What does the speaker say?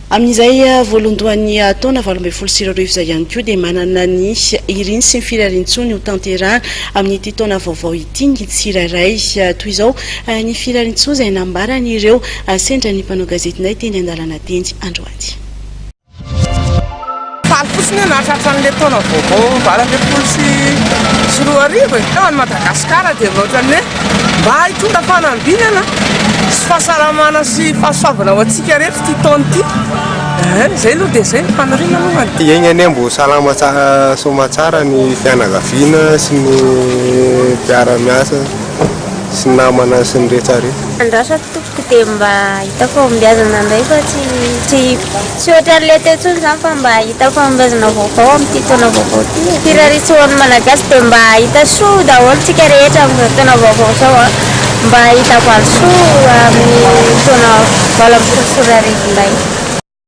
Amin'izay voalohandohan'ny taona 2018 izay ihany koa dia manana ny iriny sy ny firarian-tsoa ny ho tanterahana amin'ity taona vaovao ity ny tsirairay. Toy izao ny firarian-tsoa izay nambaran'ireo sendra ny mpanao gazetinay teny an-dalana teny androany. Faly fotsiny hoe nahatratra an'ilay taona vaovao 2018 e. Teo any Madagasikara dia mba ohatran'ny hoe mba hitondra fanambinana sy fahasalamana sy fahasoavana ho antsika rehetra ity taona ity. Eh, izay aloha dia izay ny faniriana aloha. Enga anie mbo salama tsara soamatsara ny fianakaviana sy ny mpiara-miasa sy ny namana sy ny rehetra rehetra. Andrasako tompoko dia mba hita fahombiazana indray fa tsy tsy tsy ohatran'ilay teo intsony izany fa mba hita fahombiazana vaovao amin'ity taona vaovao ity e. Firariantsoa ho an'ny Malagasy dia mba hahita soa daholo tsika rehetra amin'izao taona vaovao izao a. Mba hahita valisoa amin'ny taona 2018 indray.